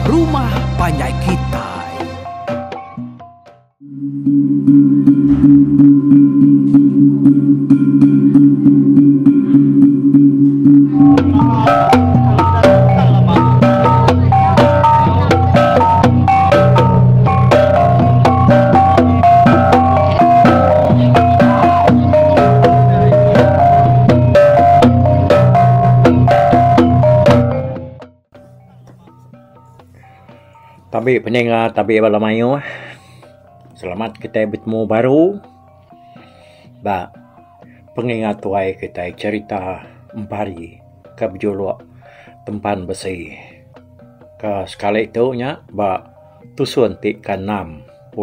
rumah panjai kitai. Tabi peninga tabi bala mayuh. Selamat kitai betemu baru ba pengingat tuai kitai cherita empari ke bejuluk Tempan Besi. Ke sekali tu nya ba tusun ti ke 61.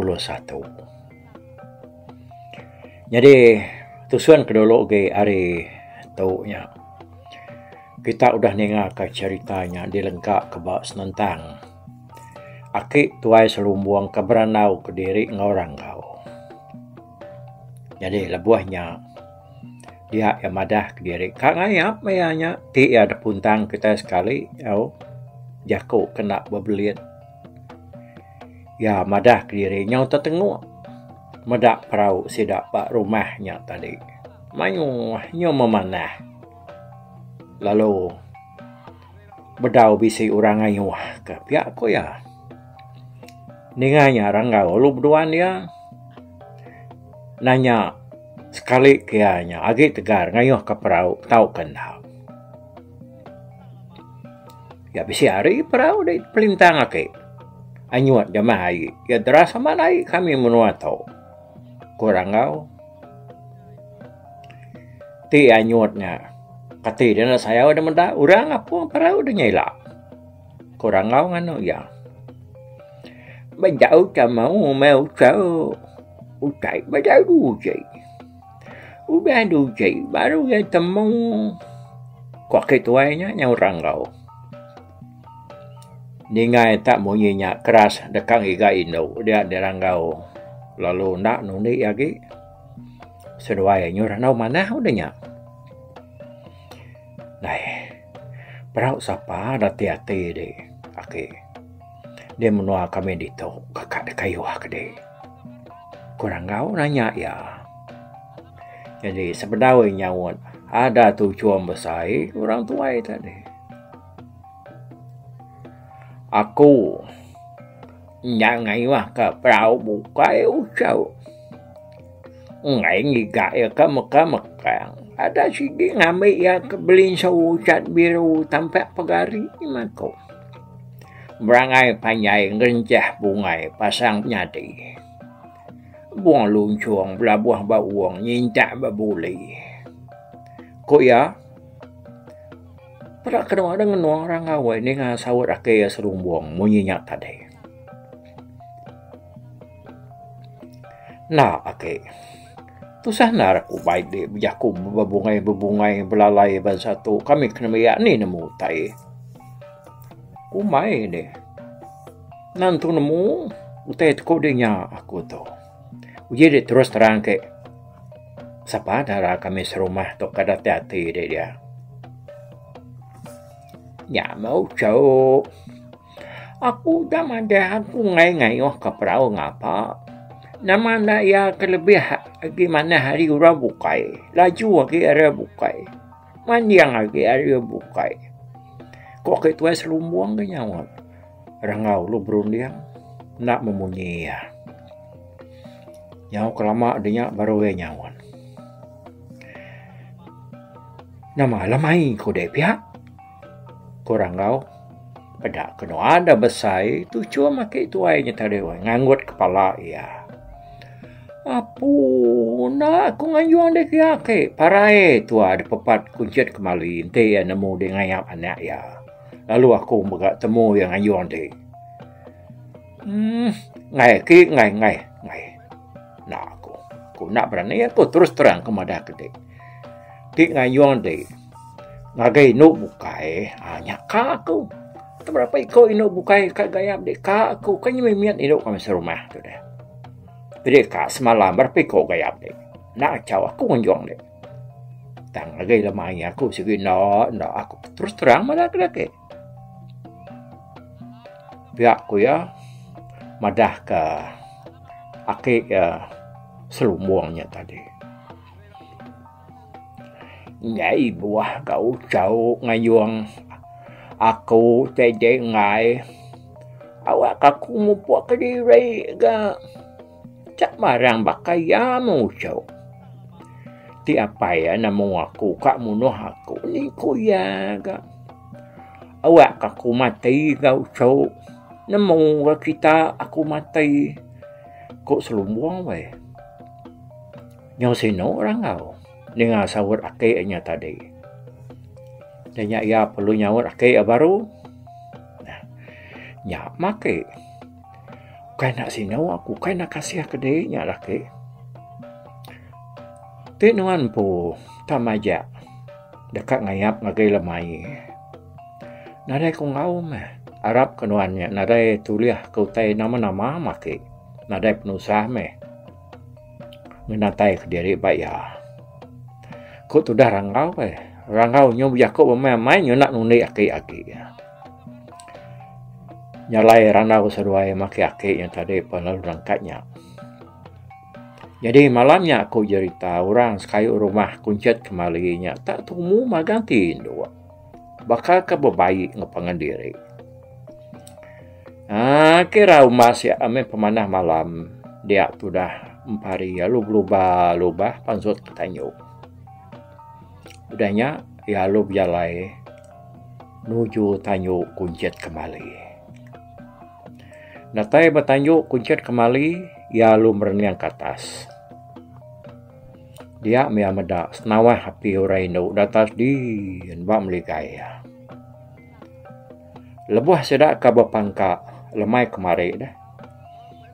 Nyadi tusun ke dulu agi ari tu nya kita udah ninga ka cherita nya dilengka ka ba senentang aki tuai selumbung ke berandau kediri enggau ranggau. Nyadi lebuh nya dia iya madah kediri ka ngayap maya nya ti iya da puntang kitai sekali au jaku kena bebelit. Iya madah kediri nyau tetenguk meda perau sida ba rumah nya tadi. Mayuh nyu memanah lalu bedau bisi orang ngayuh ka pia ku iya. Ninga nya ranggau lalu beduan iya nanya sekali ke iya nya agi tegar ngayuh ka perau tauka enda. Iya bisi hari perau deh pelintang ake. Anyut jamah ai. Iya deras amat ai kami menua tu. Ku Ranggau. Ti anyut nya kati deh enda sayau deh meda orang apung perau deh nya ila. Ku Ranggau nganu iya. Bejau temu meh uchu. Utai bedau uji. Udah diuji baru iya temu ku aki tuai nya nyau ranggau. Ninga iya tak munyi nya keras deka ngiga indu dia diranggau lalu enda nundi agi seduai nyu randau manah udah nya. Dai perau sapa reti ati di aki di menua kami ditu kaka dikayuh kedi. Ku Ranggau nanya iya. Nyadi sebedau iya nyaut ada tuchum besai orang tuai tadi. Aku enda ngayuh ka perau bukai uchu. Enggai ngiga iya ka meka mekang. Ada sigi ngambi iya ke belinsu chat biru tampak pegari meh ku. Berangai panjai ngerencah bungai pasang nyadi. Bung lunchung belabuh ba wong nyintak ba buli. Ku iya, peda kenu da ngenung orang gawai ninga saut ake iya serumbung munyi nya tadi. Enda ake. Tusah endar aku bai di bejaku bebungai bebungai belalai bansa tu kami ke nembiak ni nemu utai. Kumbai deh. Nan tu nemu utai teku deh nya aku tu. Uji deh terus terang ke sapa dara kami serumah tu ka datai ati deh dia. Nya meh uchu. Aku udah madah aku enggai ngayuh ka perau ngapa. Nama enda iya ke lebih agi manah ari orang bukai, laju agi ari orang bukai. Manjing agi ari bukai. Ko ake tuai selumbung ke nyaut. Rangau lu berunding enda memunyi iya. Nyau ke lama de nya baru iya nyaut. Nama lemai ku deh pia? Ku Rangau. Peda ke nuan da besai tuchum ake tuai nya tadi nganggut kepala iya. Apu enda aku nganjung deh kia ake parai tua da pepat kunchit kemali enti iya nemu deh ngayap anak iya. Lalu aku mega temu iya nganjung deh. Uhh enggai ake enggai enggai enggai enda aku. Aku enda berani aku terus terang ku madah ke deh. Ti nganjung deh ngagai indu bukai aaa nya ka aku. Berapa iko indu bukai ka gayap deh ka aku kan nyimit indu kami serumah tu deh. Pedi ka semalam berapa iko gayap deh. Enda ngachau aku ngunjung deh. Tang ngagai lemai aku sigi enda enda aku terus terang madah ke deh. Pia ku iya madahka aki iya Selumbung nya tadi. Enggai buah ga uchu ngayung aku ti agi enggai awak ka aku mupuk kediri ga. Chak barang baka iya meh uchu. Ti apai iya nemu aku ka munuh aku ni ku iya ga. Awak ka aku mati ga uchu nemu ga kita aku mati ku Selumbung weh. Nyau sinu rangau ninga saut aki nya tadi. Dah nya iya perlu nyaut aki iya baru. Nya mah aki. Kai enda sinu aku, kai enda kasih ke diri nya laki. Ti nuan empu tak majak deka ngayap ngagai lemai. Nadai ku enggau meh. Arap ke nuan nya nadai tulih ke utai nama-nama mah aki. Nadai penusah meh. Ngenatai kediri ba iya. Ku tudah Ranggau eh. Ranggau nyu bejaku bemai-amai nyu enda nundi aki agi. Nya alai randau seduai maki aki nya tadi pun lalu nangkat nya. Nyadi malam nya ku jerita orang sekayu rumah Kunchet Kemali nya tak tumu magang tinduk. Baka ke bebai enggau pangan diri. Aaa kira umbas iya meh pemanah malam dia tudah empari lalu belubah lubah pansut ke tanju. Udah nya iya lalu bejalai nuju tanju Kunchit Kemali. Datai ba tanju Kunchit Kemali iya lalu merening ke atas. Dia meh iya meda senawah api orang indu datas din ba meligai iya. Lebuh sida ka bepangka lemai kemari deh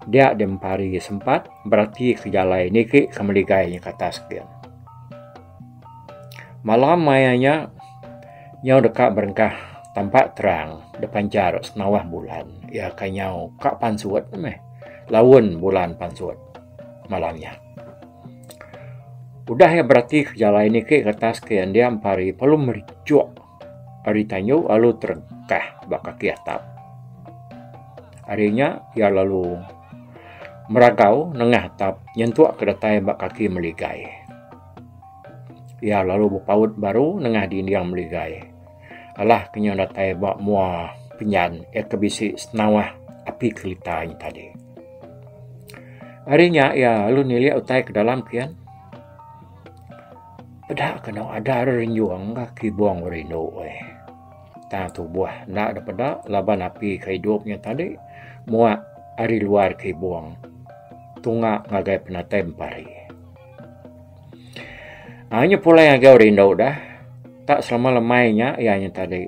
dia diempari sempat berati ke jalai niki ke meligai nya ke atas gin. Malam maya nya nyau deka berengkah tampak terang dipancar senawah bulan iya ka nyau ka pansut meh laun bulan pansut malam nya. Udah iya berati ke jalai niki ke atas gin dia empari perlu merijuk. Ari tanyu lalu terengkah ba kaki atap. Ari nya iya lalu meragau nengah atap nyentuk ke datai ba kaki meligai. Iya lalu bepaut baru nengah dinding meligai. Alah ke nyau datai ba mua penjan iya ke bisi senawah api kelita nya tadi. Ari nya iya lalu nilik utai ke dalam kian. Peda ke enda ada renjung ka kibung rindu eh. Tang tubuh enda da peda laban api ke idup nya tadi muak ari luar kibung tunga ngagai penatai empari. Aaa nya pulai ngagai rindu dah tak selama lemai nya iya nya tadi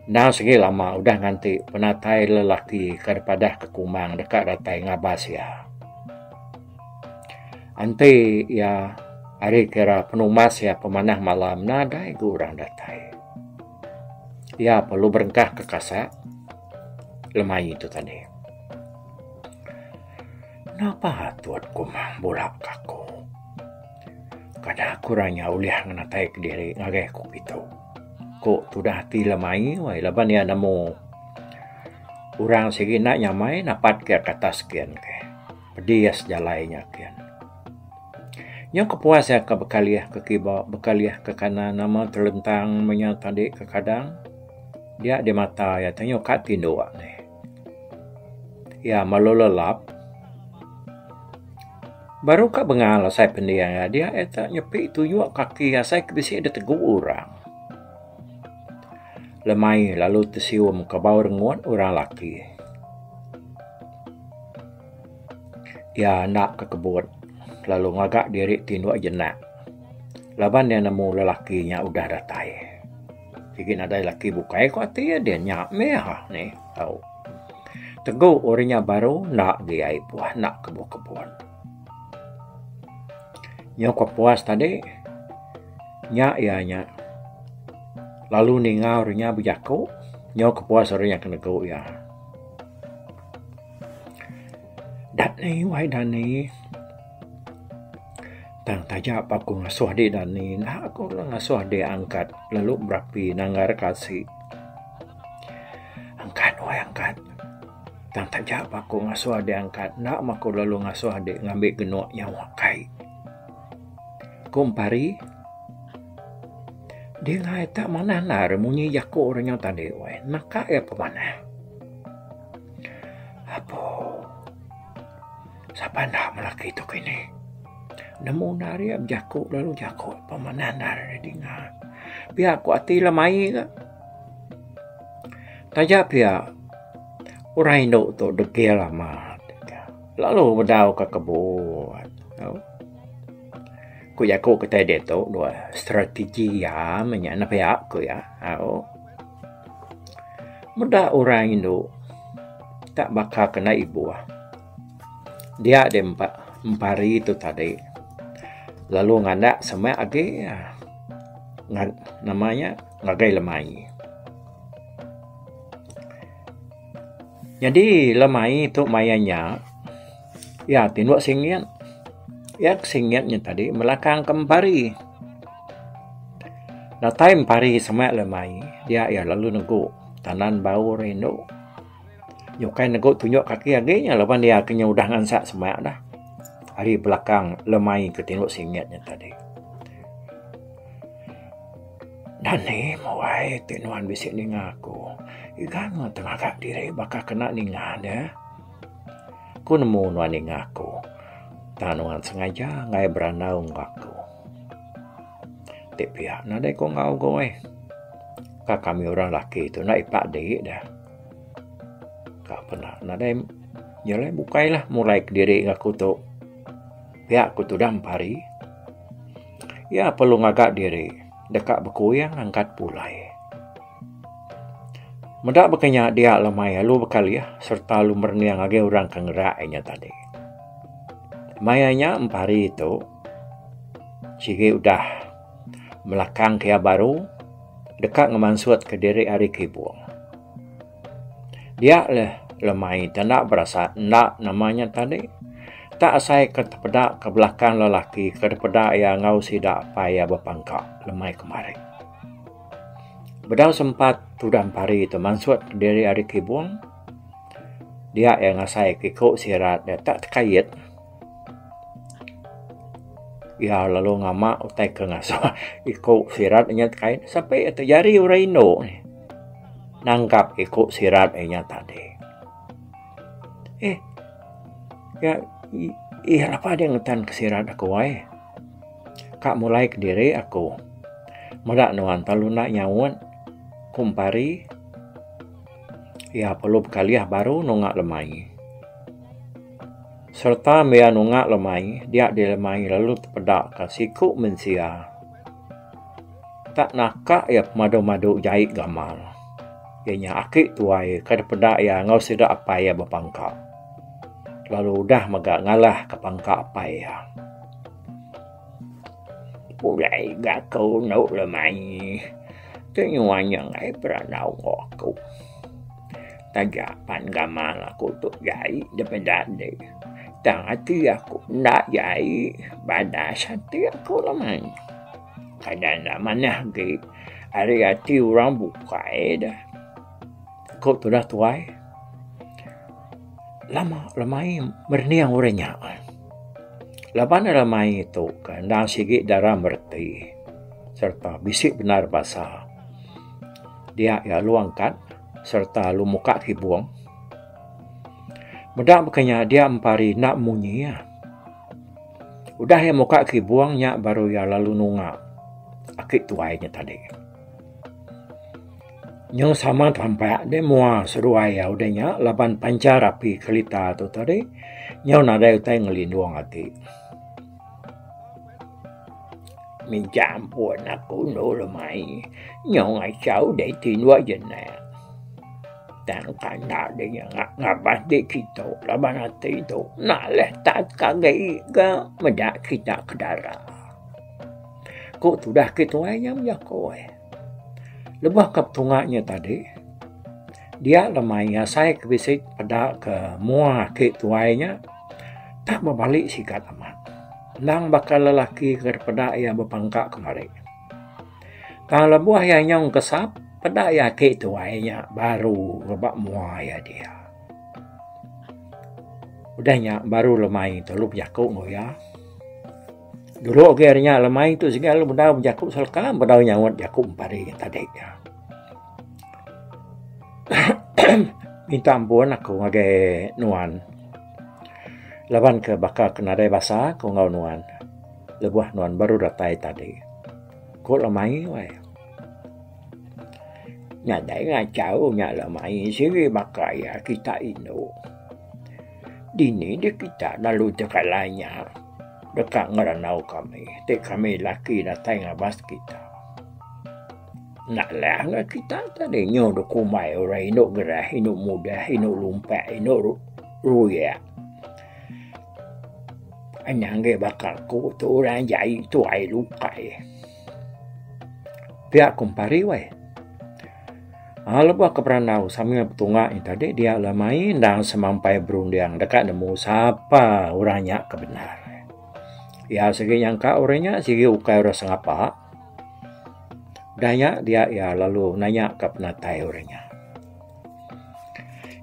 endang sigi lama udah nganti penatai lelaki ke dipadah ke kumang deka datai ngabas iya. Enti iya ari kira penumbas iya pemanah malam nadai gu orang datai. Iya perlu berengkah ke kasak lemai tu tadi. Napa patut kumang bula ka aku. Kada aku ra nya ulih ngenatai kediri ngagai aku kitu. Ku tudah ati lemai weh laban iya nemu orang sigi enda nyamai napat ke atas gin ke. Pedis jalai nya kin. Nyau kepuas iya ka bekalih ke kiba bekalih ke kanan nama telentang menya tadi kekadang dia di mata iya te nyukat tinduk nih. Iya melu lelap baru ka bengal asai pending iya dia iya te nyepi tunjuk kaki asai ke bisi ditegu orang. Lemai lalu tesium ke bau rengut orang laki. Iya enda ke kebut lalu ngaga diri tinduk jenak laban iya nemu lelaki nya udah datai. Sigi nadai laki bukai ku ati iya din nya mih nih tau. Tegu orang nya baru enda agi ai puah enda kebut-kebut. Nyau kepuas tadi nya iya nya lalu ninga orang nya bejaku nyau kepuas orang nya ke negu iya. Dani wai dani tang taja pa aku ngasuh dik dani enda aku ngasuh dik angkat lalu berapi nanggar ke asi. Angkat wai angkat. Tang taja pa aku ngasuh dek angkat enda meh aku lalu ngasuh dek ngambi genuk nyawa kai. Ku Empari, Dingai tak manah endar munyi jaku orang nya tadi weh naka iya pemanah. Apo sapa enda melaki tu kini. Nemu endar iya bejaku lalu jaku pemanah endar didinga. Pia ku ati lemai ka. Taja pia orang indu tu degil amat lalu bedau ka kebun. Ku jaku kitai ditu dua strategi iya meh nya ne pia ku iya au. Meda orang indu tak baka kena ibuh dia deh empari tu tadi lalu nganak semak agi nama nya ngagai lemai. Nyadi lemai tu maya nya iya tinduk singit. Iya ke singit nya tadi melakang ke empari. Datai empari semak lemai dia iya lalu negu tandan bau ira indu. Nyukai negu tunjuk kaki agi nya laban iya ke nya udah ngansak semak dah ari belakang lemai ke tinduk singit nya tadi. Dani meh wai ti nuan bisi ninga aku. Iga nuan tengaga diri baka kena ninga ne. Ku nemu nuan ninga aku. Tang nuan sengaja enggai berandau enggau aku. Ti pia nadai ku enggau goi. Ka kami orang laki tu enda ipak di deh. Ka peda nadai jalai bukai lah mulai kediri aku tu. Pia ku tudah empari. Iya perlu ngaga diri deka bekuing angkat pulai. Meda baka nya dia lemai alu bekalih sereta alu merening ngagai orang ke ngerak inya tadi. Maya nya empari tu sigi udah melakang ke iya baru deka ngemansutka diri ari kibung. Dia leh lemai te enda berasa enda nama nya tadi tak asai ke tepeda ke belakang lelaki ke dipeda iya enggau sida apai iya bepangka lemai kemari. Bedau sempat tudah empari te mansut diri ari kibung dia iya ngasai ke iku sirat iya tak tekait. Iya lalu ngama utai ke ngasuh iku sirat inya tekait sape atu jari orang indu nangkap iku sirat inya tadi. Eh ya iya lapa deh ngetan ke sirat aku ai. Ka mulai kediri aku meda nuan lalu enda nyaut ku empari. Iya perlu bekalih baru nunga lemai. Sereta maya nunga lemai, dia di lemai lalu tepeda ka siku mensia. Tak naka iya pemadu-madu jai gamal. Iya nya aki tuai ke dipeda iya enggau sida apai iya bepangka. Lalu udah mega ngalah ka pangka apai iya. Pulai ga aku endo lemai ti nyuan nya enggai berandau enggau aku. Taja pan gamal aku tu jai dipeda indi tang ati aku enda jai badas ati aku lemai. Kada enda manah agi ari ati orang bukai deh. Ku tudah tuai lama lemai merening orang nya. Laban lemai tu ke endang sigi dara mereti sereta bisi bendar basa. Dia iya lalu angkat sereta lalu muka kibung. Meda baka nya dia empari enda munyi iya. Udah iya muka kibung nya baru iya lalu nunga aki tuai nya tadi. Nyau sama tampak deh mua seduai iya udah nya laban panchar api kelita tu tadi nyau nadai utai ngelindung agi. Minta ampun aku endu lemai nyau ngachau deh tinduk jenak. Tang kanda deh nya ngabas deh kitu laban ati tu enda leh tat ka agi ga meda kita ke dara. Ku tudah ke tuai nya bejaku eh. Lebuh ke petunga nya tadi, dia lemai asai ke bisi peda ke mua aki tuai nya tak bebali sigat amat. Endang baka lelaki ke peda iya bepangka kemari. Tang lebuh iya nyau kesap, peda iya aki tuai nya baru ba mua iya dia. Udah nya baru lemai tu lalu bejaku enggau iya. Dulu agi ari nya lemai tu sigi lalu bedau bejaku seleka bedau nyaut jaku empari nya tadi. Minta ampun aku ngagai nuan laban ke baka ke nadai basa ku enggau nuan lebuh nuan baru datai tadi. Ku lemai weh. Nadai ngachau nya lemai sigi baka iya kita indu. Dini deh kita lalu tekala nya deka ngerandau kami ti kami laki datai ngabas kita. Enda alah ga kita tadi nyu dok kumbai orang indu gerah, indu mudah, indu lumpak, indu ruyak. Anang agi baka aku tu orang jai tuai lukai. Pia ku empari weh. Aa lebuh ke berandau sambil betunga nya tadi dia lah mai endang semampai berunding deka nemu sapa orang nya ke bendar. Iya sigi nyangka orang nya sigi ukai orang sengapa. Udah nya dia iya lalu nanya ka penatai orang nya.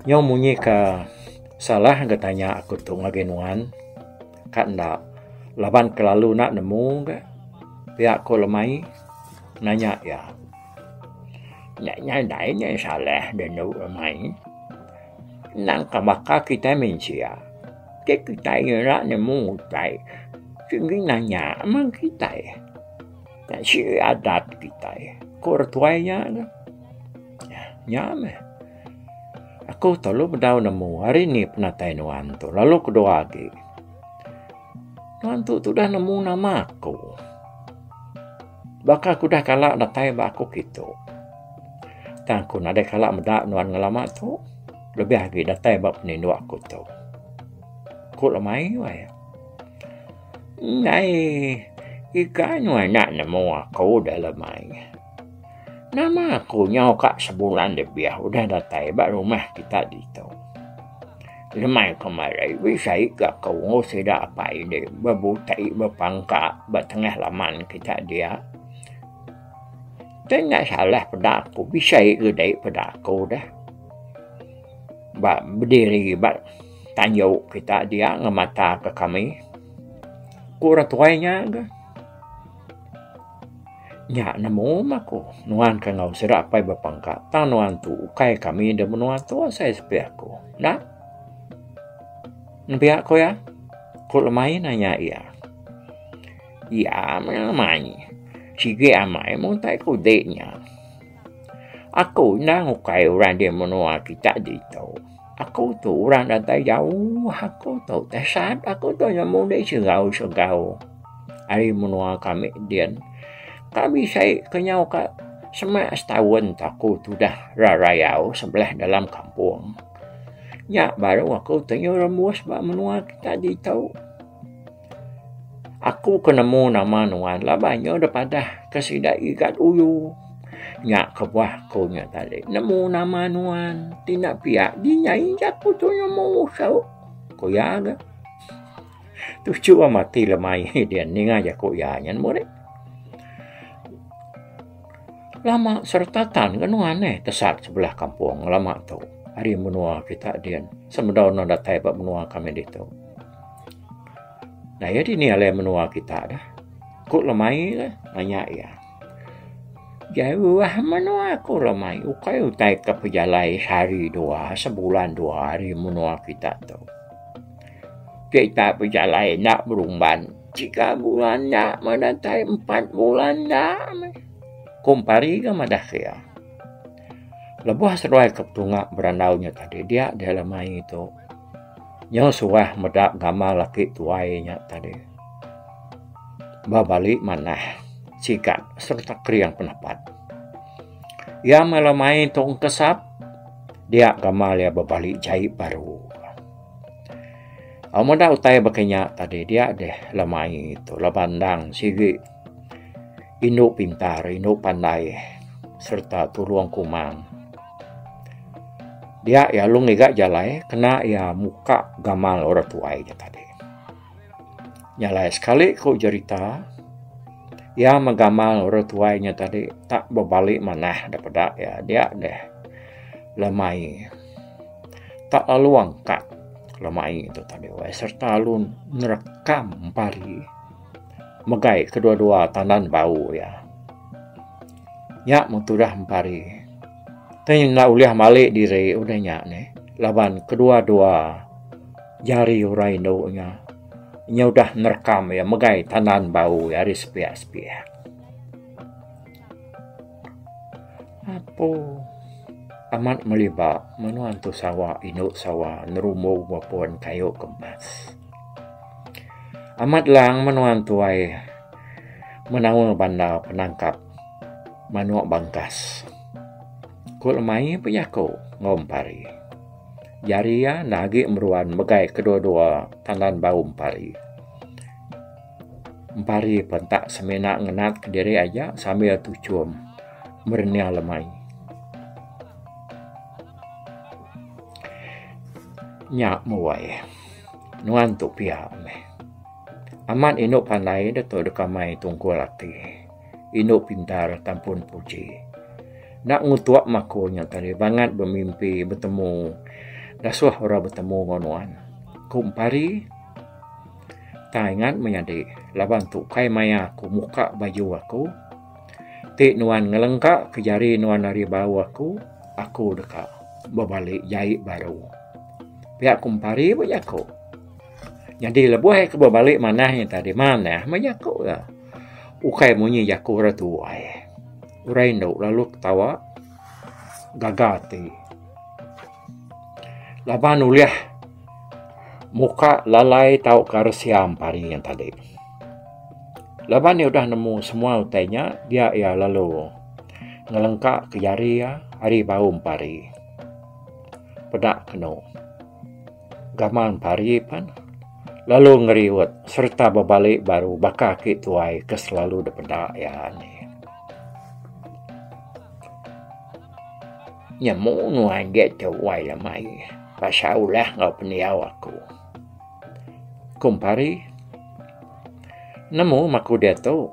Nyau munyi ka salah ga tanya aku tu ngagai nuan ka enda laban kelalu enda nemu ga pia ku lemai nanya iya. Nya nyadai nya salah da anu amai. Endang ka baka kitai mensia. Ti kitai ira nemu utai sigi nanya meh kitai. Nya sigi adat kitai ku orang tuai nya tu. Nya meh. Aku telu bedau nemu hari ni penatai nuan tu lalu kedua agi. Nuan tu tudah nemu nama aku. Baka aku udah kala datai ba aku kitu. Tang aku nadai kala meda nuan ngelama tu lebih agi datai ba penindu aku tu. Ku lemai weh. Enggai ika nuan enda nemu aku da lemai. Nama aku nyau ka sebulan lebih udah datai ba rumah kita ditu. Lemai kemari bisi ga aku enggau sida apai deh bebuti bepangka ba tengah laman kita dia. Ti enda salah peda aku bisi ga dei peda aku deh. Ba bediri ba tanju kita dia ngemata ka kami. Ku orang tuai nya ga. Nya nemu mah ku nuan ke enggau sida apai bepangka tang nuan tu ukai kami da menua tu asai sepi aku. Enda. Nembiak ku iya. Ku lemai nanya iya. Iya meh lemai. Sigi amai meh utai ku dik nya. Aku endang ukai orang di menua kita ditu. Aku tu orang datai jauh aku tu tesat aku tu nemu deh segau-segau ari menua kami din. Kami sai ke nyau ka semak setaun tu aku tudah rayau sebelah dalam kampung. Nya baru aku tu nyu rembus ba menua kita ditu. Aku ke nemu nama nuan laban nyu dep padah ke sida igat uyu. Nya kebuah aku nya tadi nemu nama nuan ti enda pia dinyai jaku tu nemu usu, ku iya ga. Tuchu amat ti lemai dian ninga jaku iya nya nemu deh. Lama sereta tan ga nuan eh tesat sebelah kampung lama tu ari menua kita dian sebedau nuan datai ba menua kami ditu. Daya dini alai menua kita dah. Ku lemai lah nanya iya. Jauh menua ku lemai ukai utai ke pejalai sehari dua sebulan dua ari menua kita tu. Kita pejalai enda berumban tiga bulan enda meh datai empat bulan enda meh. Ku Empari ga madah ke iya. Lebuh seduai ke betunga berandau nya tadi dia deh lemai tu. Nyau suah meda gamal aki tuai nya tadi. Ba bali manah sigat sereta kering penepat. Iya meh lemai tu engkesap dia gamal iya bebali jai baru. Au meda utai baka nya tadi dia deh lemai tu laban endang sigi indu pintar indu pandai sereta tulung kumang. Dia iya lalu ngiga jalai kena iya muka gamal orang tuai nya tadi. Nya alai sekali ku jerita iya meh gamal orang tuai nya tadi tak bebali manah da peda iya dia deh lemai tak lalu angkat. lemai tu tadi wai sereta lalu nerekam empari megai kedua-dua tandan bau iya. Nya meh tudah empari. Ti enda ulih malik diri udah nya neh laban kedua-dua jari orang indu nya nya udah nerekam iya megai tandan bau iya ari sepiak-sepiak. Apo amat meliba menua antu sawa indu sawa nerumbu ba pun kayu kempas. Amat lang menua tuai menaul banda penangkap manuk bangkas. Ku lemai pejaku enggau empari. Jari iya enda agi meruan megai kedua-dua tandan bau empari. Empari pen tak semina ngenat kediri aja sambil tuchum merening lemai. Nya meh wai nuan tu pia meh. Amat indu pandai deh tu deka mai tungkul ati. Indu pintar tampun puji. Enda ngutuk meh aku nya tadi bangat bemimpi betemu dasuh orang betemu enggau nuan. Ku Empari. Tang ingat menyadi laban tu ukai maya aku muka baju aku. Ti nuan ngelengka ke jari nuan ari bau aku, aku deka bebali jai baru. Pia ku Empari ba jaku. Nyadi lebuh iya ke bebali manah nya tadi, manah meh jaku iya. Ukai munyi jaku orang tuai. Orang indu lalu ketawa gaga ati. Laban ulih muka lalai tauka resia empari nya tadi. Laban iya udah nemu semua utai nya dia iya lalu ngelengka ke jari iya ari bau empari. Peda kenu gamal empari pan lalu ngeriut sereta bebali baru baka aki tuai ke selalu dipeda iya nih. Nyemu nuan diatu wai lemai pasal ulah enggau pendiau aku. Ku Empari, Nemu meh aku diatu.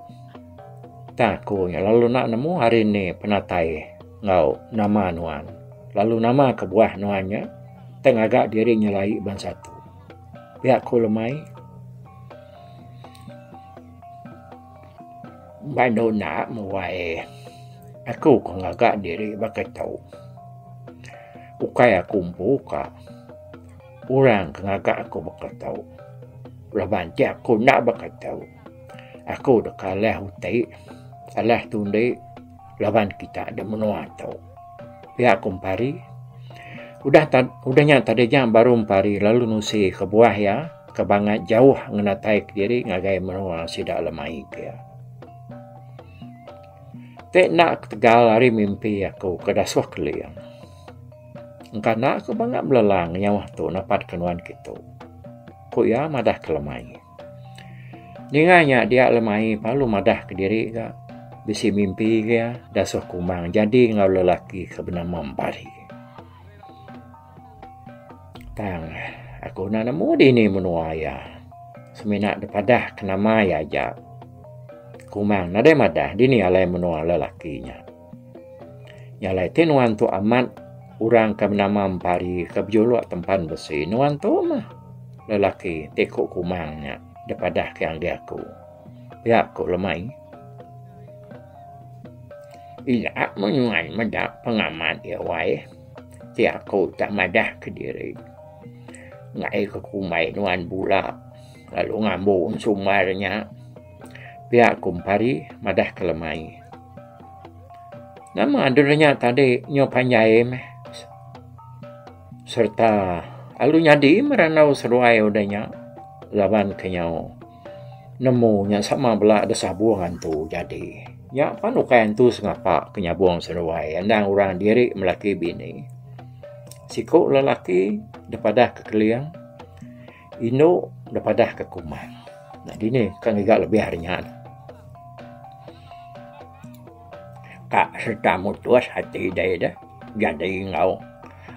Tang aku nya lalu enda nemu hari ni penatai enggau nama nuan lalu nama kebuah nuan nya ti ngaga diri nyelai bansa tu. Pia ku lemai. Ba enda meh wai aku ke ngaga diri baka tu. Ukai aku empu ka orang ke ngaga aku baka tu. Laban ti aku enda baka tu aku deka alah uti alah tundi laban kita da menua tu. Pia ku Empari. Udah udah nya tadi nya baru Empari lalu nusi kebuah iya. Ke bangat jauh ngenatai kediri ngagai menua sida lemai pia. Ti enda ketegal ari mimpi aku ke dasuh keling. Engka enda aku bangat belelang nyauh tu napat ke nuan kitu. Ku iya madah ke lemai. Ninga nya dia lemai lalu madah kediri ga bisi mimpi iya dasuh kumang jadi enggau lelaki ke benama Empari. Tang aku enda nemu dini menua iya. Semina dipadah ke nama iya aja. Kumang nadai madah dini alai menua lelaki nya. Nya alai ti nuan tu amat orang ke benama Empari ke bejuluk Tempan Besi nuan tu mah lelaki ti ku Kumang nya dipadah ke agi aku. Pia ku Lemai. Ila meh nuan meda pengamat iya wai. Ti aku tak madah kediri. Ngaih ke kumbai nuan bula lalu ngambu ensumbar nya. Pia ku Empari madah ke lemai. Nama deh nya tadi nyau panjai meh sereta lalu nyadi meh randau seduai udah nya laban ke nyau. Nemu nya sama bela da sabung antu jadi. Nya pan ukai antu sengapa ke nyabung seduai endang orang diri melaki bini. Siku lelaki da padah ke keling, indu da padah ke kumang. Nah dini ka ngiga lebih ari nya. Ka sereta mutus ati deh deh jadi enggau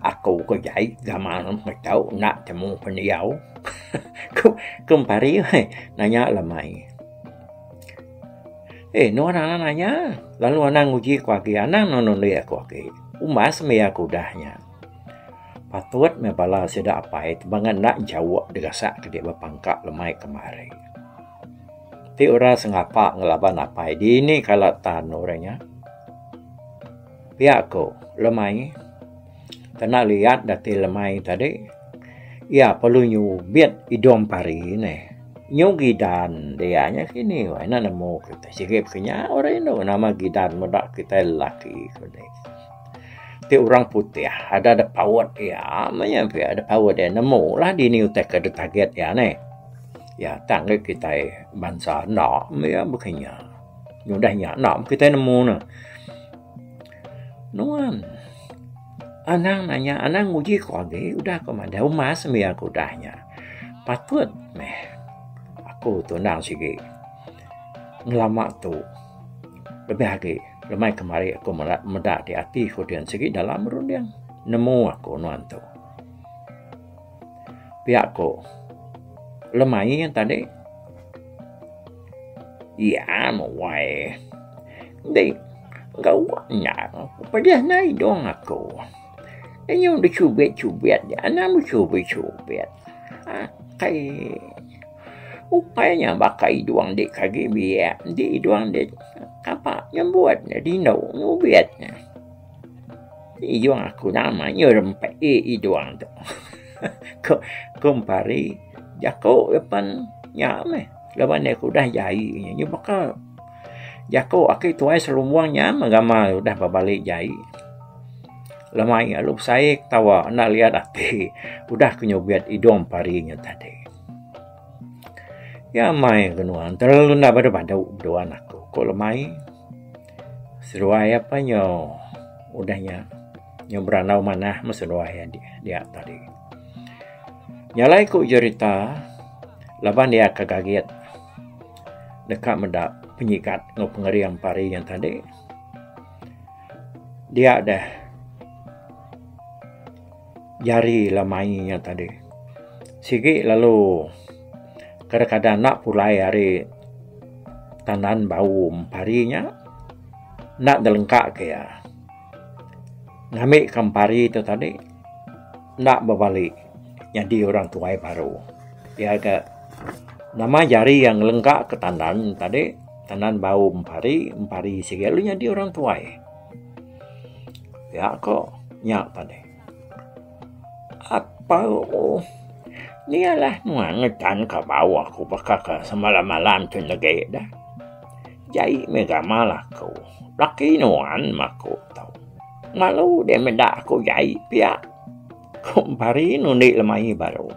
aku ke jai gamal ngetau enda temu pendiau ku ku Empari weh nanya lemai. Eh nuan anang nanya lalu anang nguji ku agi anang nuan nundi aku agi umbas mih aku udah nya. Patut meh bala sida apai tu bangat enda enchauk digasak ke dia bepangka lemai kemari. Ti orang sengapa ngelaban apai dini kala tan orang nya. Pia ko lemai kena liat dati lemai tadi iya perlu nyubit idung pari neh. Nyu gidan dia nya kini weh enda nemu kitai sigi pun nya orang indu nama gidan meda kitai lelaki ku deh. Ti orang putih ada da paut iya meh nya pia da paut iya nemu lah dini utai ke da target iya neh. Iya tang ga kitai bansa enda meh iya baka nya. Udah nya enda meh kitai nemu ne. Nuan anang nanya anang nguji ku agi udah ku madah umas meh iya ku udah nya. Patut meh aku tu endang sigi ngelama tu lebih agi. Lemai kemari aku meda meda di ati ku din sigi dalam runding nemu aku nuan tu. Pia ku lemai tadi iya meh wai enti gawa enda pedih ndai idung aku. Inya deh chubit chubit anang bechubit chubit akai. Ukai nya baka idung dik ke agi biak enti idung dik kapa nyebut ne dindu ngubit ne. Ijung aku nama nyu rempe idung tu ko ko empari jaku iya pan nya meh laban iya ke udah jai nya baka jaku aki tuai selumbung nya meh gamal udah bebali jai. Lemai alu besai ketawa enda liat ati udah ke nyubit idung empari nya tadi. Iya amai ke nuan terlalu enda badu badu beduan aku ku lemai. Seduai apai nyo udah nya nyo berandau manah meh seduai dia tadi. Nya alai ku jerita laban iya ke gagit deka meda penyigat enggau pengering pari nya tadi dia deh jari lemai nya tadi. Sigi lalu kadang-kadang enda pulai ari tandan bau empari nya enda dilengka ke iya. Ngambi ke empari tu tadi enda bebali nyadi orang tuai baru. Iya ga nama jari iya ngelengka ke tandan tadi tandan bau empari, empari sigi lalu nyadi orang tuai. Pia ko nya tadi. Apau nya lah nuan ngetan ka bau aku baka ka semalam-malam tu negi dah. Jai meh gamal aku. Laki nuan meh aku tu. Malu deh meda aku jai pia. Ku Empari nundi lemai baru.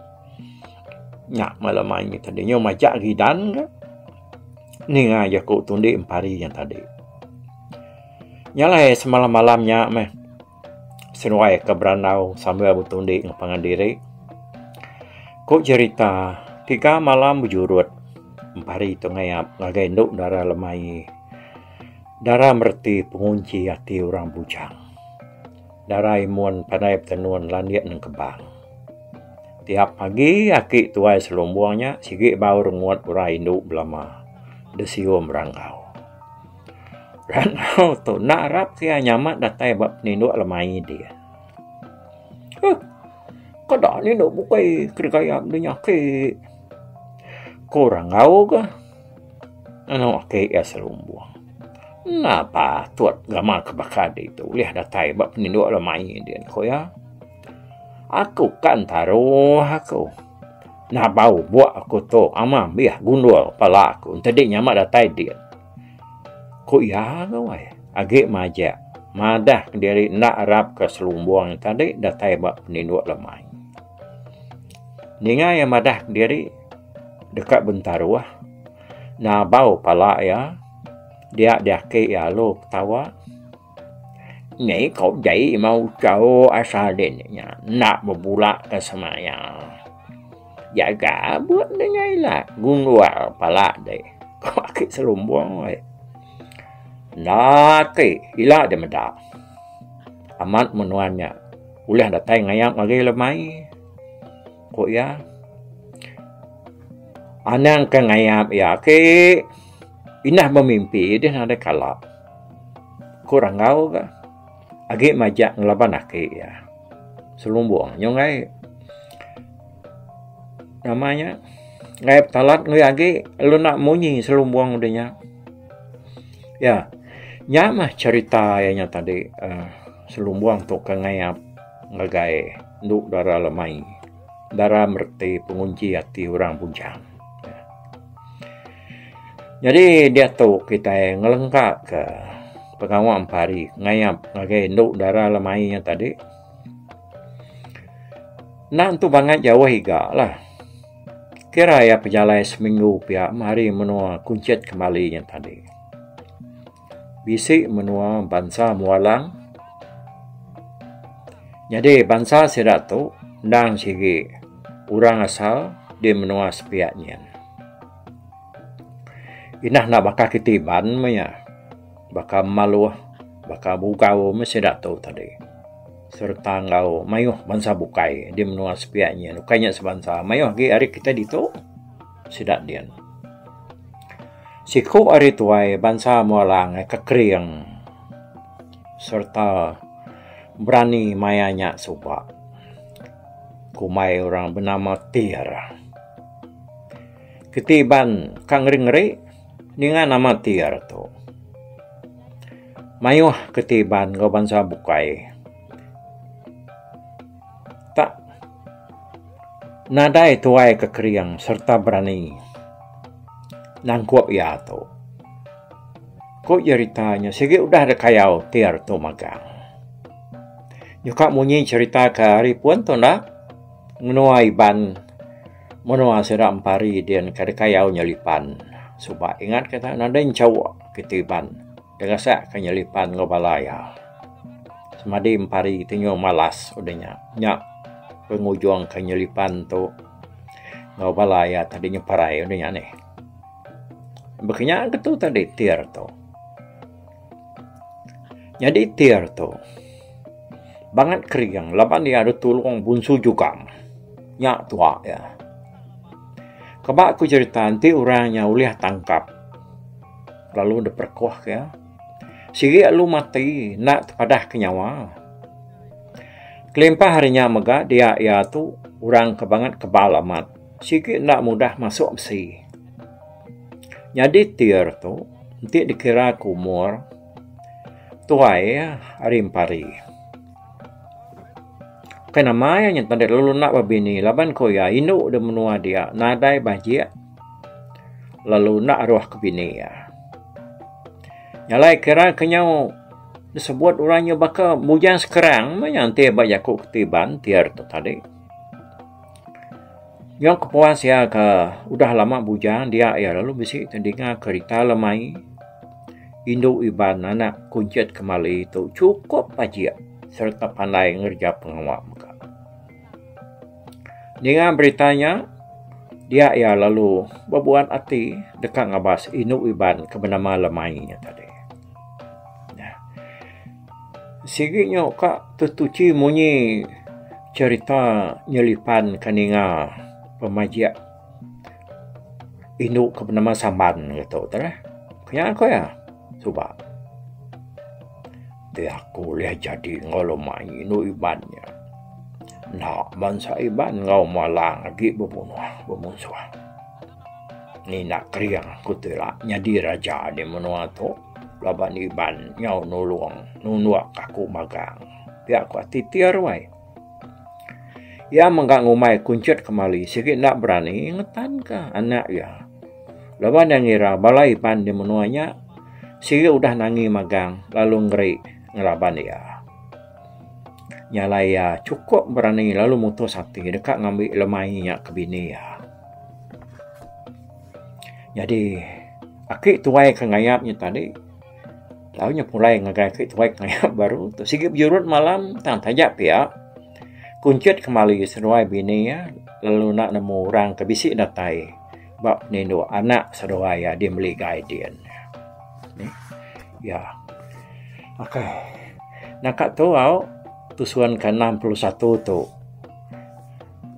Nya meh lemai tadi nyau majak gidan ga. Ninga jaku tundi Empari nya tadi. Nya alai semalam-malam nya meh. Seduai ke berandau sambil betundi enggau pangan diri. Ku jerita, tiga malam bejurut empari tu ngayap ngagai endu dara lemai. Dara mereti pengunchi ati orang bujang. Dara imun pandai betenun landik nengkebang. Tiap pagi aki tuai selumbung nya sigi bau rengut orang indu belama disium ranggau. Randau tu enda arap ke iya nyamat datai ba peninduk lemai dia. Huh. Kada nindu bukai ke digayap ne nya ake. Ku Rangau ga anu ake iya selumbung. Enda patut gamal ke baka ditu ulih datai ba peninduk lemai dia ku iya. Aku kan taruh aku. Nabau buk aku tu ama ambih gundul pala aku enti nyamat datai din. Ku iya ke weh, agi majak madah kediri enda arap ke selumbung tadi datai ba peninduk lemai. Ninga iya madah kediri deka bentaruh nabau pala iya dia diaki iya lalu ketawa. Nyi ko jai mau chau asal din nya enda bebula ke semaya. Jaga but ne nya ila gundul pala deh ko aki selumbung weh. Enda ati ila deh meda. Amat menua nya ulih datai ngayap ngagai lemai ku iya. Anang ke ngayap iya ake indah bemimpi deh nadai kala. Ku Ranggau ga agi majak ngelaban aki iya. Selumbung nyau enggai nama nya enggai betalat ngui agi lalu enda munyi selumbung udah nya. Ya nya mah cherita iya nya tadi uhh selumbung tu ke ngayap ngagai endu dara lemai dara mereti pengunchi ati orang bujang. Nyadi diatu kitai ngelengka ka pengawa empari ngayap ngagai endu dara lemai nya tadi. Enda entu bangat jauh iga lah. Kira iya pejalai seminggu pia meh ari menua Kunchit Kemali nya tadi. Bisi menua bansa Mualang. Nyadi bansa sida tu endang sigi orang asal di menua sepiak nyin. Inah enda baka kiti Iban meh iya. Baka Maloh, baka Bugau meh sida tu tadi. Sereta enggau mayuh bansa bukai di menua sepiak nyin. Ukai nya sebansa, mayuh agi ari kitai ditu sida din. Siku ari tuai bansa Mualang ke kering sereta berani maya nya suba. Kumbai orang benama Tir. Keti Iban ka ngeri-ngeri ninga nama Tir tu. Mayuh keti Iban enggau bansa bukai tak nadai tuai ke kering sereta berani nangkup iya tu. Ku jerita nya sigi udah deka kayau Tir tu magang. Nyuka munyi cherita ke hari pun tu enda menua Iban menua sida empari din ke dikayau nyelipan suba ingat kita nadai enchauk kiti Iban dirasak ke nyelipan enggau bala iya. Semadi empari ti nyau malas udah nya. Nya pengujung ke nyelipan tu enggau bala iya tadi nyeparai udah nya nih. Baka nya ke tu tadi tir tu. Nyadi tir tu bangat kering laban iya deh tulung Bunsu Jugam. Nya tua iya. Keba ku cherita enti orang nya ulih tangkap lalu deh perekoh ke iya sigi lalu mati enda tepadah ke nyawa. Kelimpah ari nya mega dia iya tu orang ke bangat kebal amat sigi enda mudah masuk besi. Nyadi tir tu enti dikira ke umur tuai ari empari. Kai nama iya nyadi pande lalu enda bebini laban ku iya indu da menua dia nadai bajik lalu enda aruh ke bini iya. Nya alai kira ke nyau disebut orang nya baka bujang sekerang meh nya enti ba jaku ti Iban tir tu tadi. Nyau kepuas iya ke udah lama bujang dia iya lalu bisi tedinga kerita lemai indu Iban anak Kunchit Kemali tu chukup bajik sereta pandai ngereja pengawa mega. Ninga berita nya dia iya lalu bebuan ati deka ngabas indu Iban ke benama lemai nya tadi. Sigi nyu ka tetuchi munyi cherita nyelipan ke ninga pemajik indu ke benama Samban ditu tu lah. Nya ku iya suba. Ti aku ulih jadi enggau lumai indu Iban nya. Enda bansa Iban enggau Malang agi bebunuh bemunsuh. Ni enda kering ku ti ila nyadi raja di menua tu. Laban Iban nyau nulung nunduk aku magang. Pia ku ati ti ruai. Iya mega ngumbai Kunchit Kemali sigi enda berani ngetanka anak iya. Laban iya ngira bala Iban di menua nya sigi udah nangi magang lalu ngeri ngelaban iya. Nya alai iya chukup berani lalu mutus ati deka ngambi lemai nya ke bini iya. Nyadi aki tuai ke ngayap nya tadi tau nya pulai ngagai aki tuai ke ngayap baru tu sigi bejurut malam tang taja pia kunchit kemali seduai bini iya lalu enda nemu orang ke bisi datai ba penindu anak seduai iya di meligai din. Iya okay naka tu au tusun ke 61 tu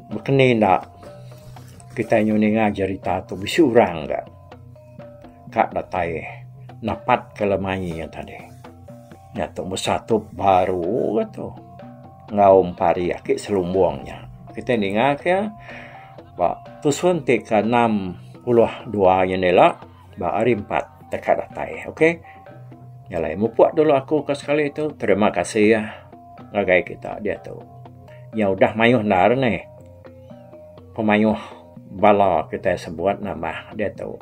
bekeni enda. Kitai nyau ninga jerita tu bisi orang ga ka datai napat ke lemai iya tadi. Nya tu besatup baru ga tu. enggau Empari aki Selumbung nya. Kitai ninga ke ba tusun ti ke 62 nya ila ba hari empat deka datai. Ok. Nya alai mupuk dulu aku ke sekali tu. Terima kasih ngagai kita diatu. Nya udah mayuh endar neh. Pemayuh bala kitai sebuat nambah diatu.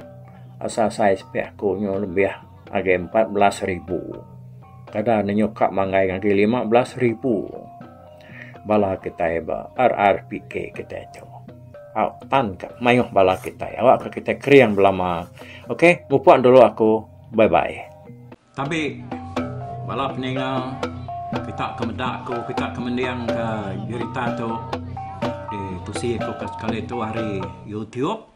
Asal sai sepi aku nyu lebih ngagai 14,000. Kada ne nyuka manggai ngagai 15,000 bala kitai ba RRPK kitai tu. Au tan ka mayuh bala kitai awak ka kitai kering belama. Ok mupuk dulu aku. Bye bye. Tabi bala peninga kita ke meda aku kita ke mending ke jerita tu di tusi aku ke sekali tu ari YouTube.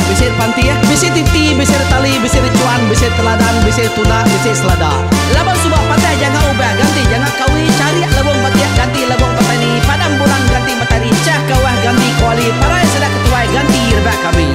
Bisi pantih, bisi titi, bisi tali, bisi rechuan, bisi teladan, bisi tunda, bisi selada. Laban suba patah janga ubah ganti janga kawi, charik lebung batik ganti lebung petani, padam bulan ganti matahari, chah kawah ganti kuali, parai sida ketuai ganti rebak kami.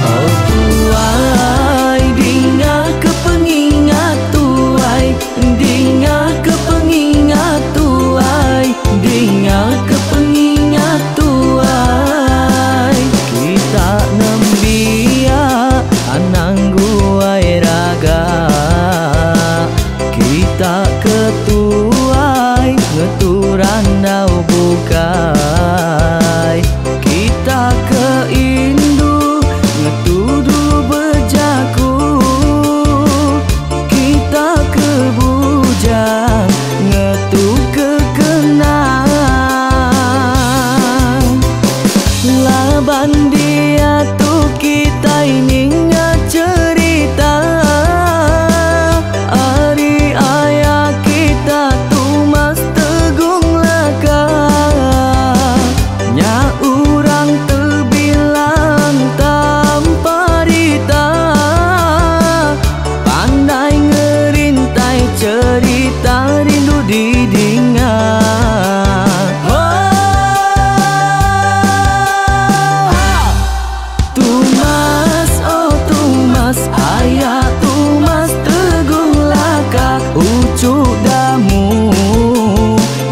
Oh tuai dinga ke pengingat tuai dinga ke pengingat tuai dinga ke pengingat tuai kita nembiak anang guai raga kita ke tuai ngetu randau bukai kita ke indu ngetu dulu bejaku kita ke bujang ngetu ke kenang laban diatu kitai ninga cherita ari aya kita Tumas Tegung Laka nya urang tebilang tanpa rita pandai ngerintai cherita rindu didinga. Tumas oh Tumas aya Tumas Tegung Laka uchu damu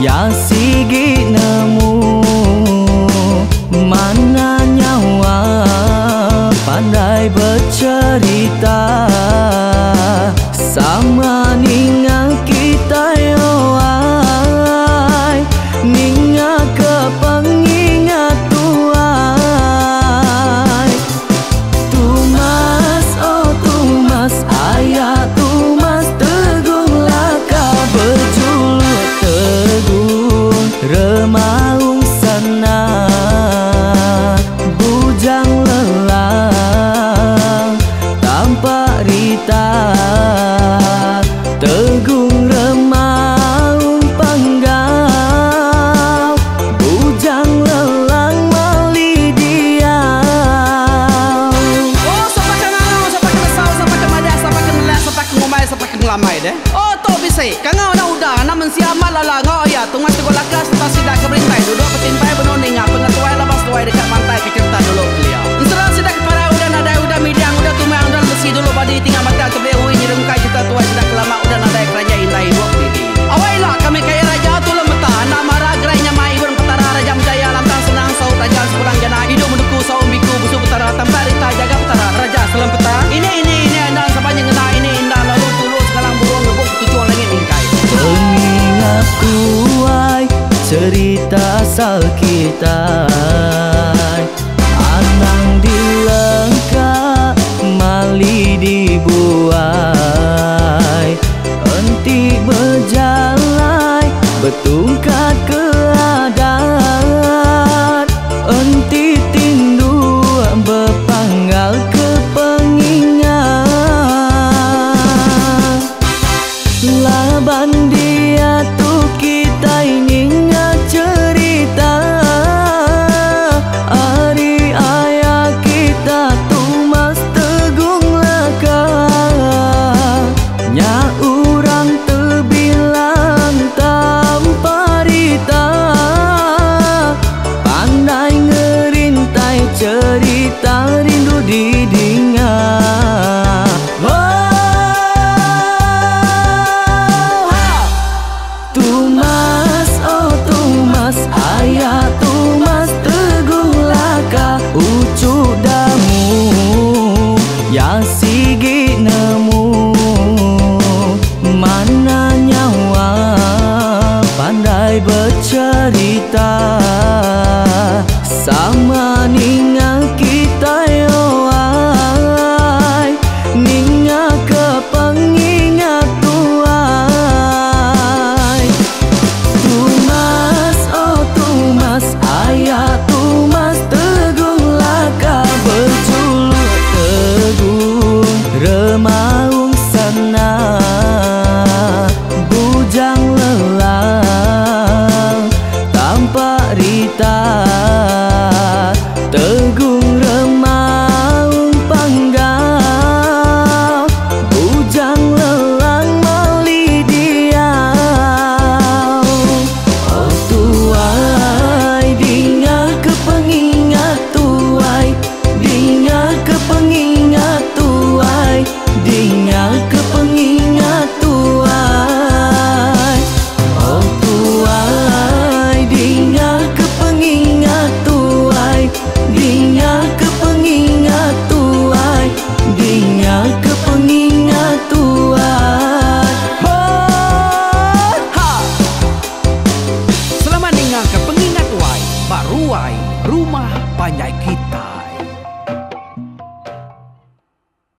ya sigi nemu mana nyawa pandai bercerita sama ninga kitai oh ai ninga ke pengingat tuai Tumas oh Tumas aya Tumas Tegung Laka berjuluk Tegung Remaung sana bujang lelang tanpa rita Tegung Remaung Panggau bujang lelang mali diau. Oh sapa ke ngangau sapa ke nesau sapa ke madah sapa ke nelak sapa ke ngumbai sapa ke ngelamai deh. Oh tu bisi kangau anak uda anak mensia amat lala enggau aya Tumas Teguh Laka sereta sida ke berintai duduk betimpai benung ninga pengetuai laban seduai deka mantai ke cherita dulu kelia. Ensera sida ke parai udah nadai udah midang udah tumang udah lemesi dulu badi tinggal batang tebeli ui nyerungkai cherita tuai sida ke lama udah nadai keranjai indai ibuk didi. Awai ila kami kaya raja tulung meta enda mara gerai nyamai ibun petara raja menjaya lantang senang saut raja sepulang jana idup menduku saum biku busu petara tampak rita jaga petara raja selem peta ini ini ini enda sapa nyengena ini enda lalu tulu sengalang burung ngebuk ketuchung langit mingkai. Pengingat ku. Sigi.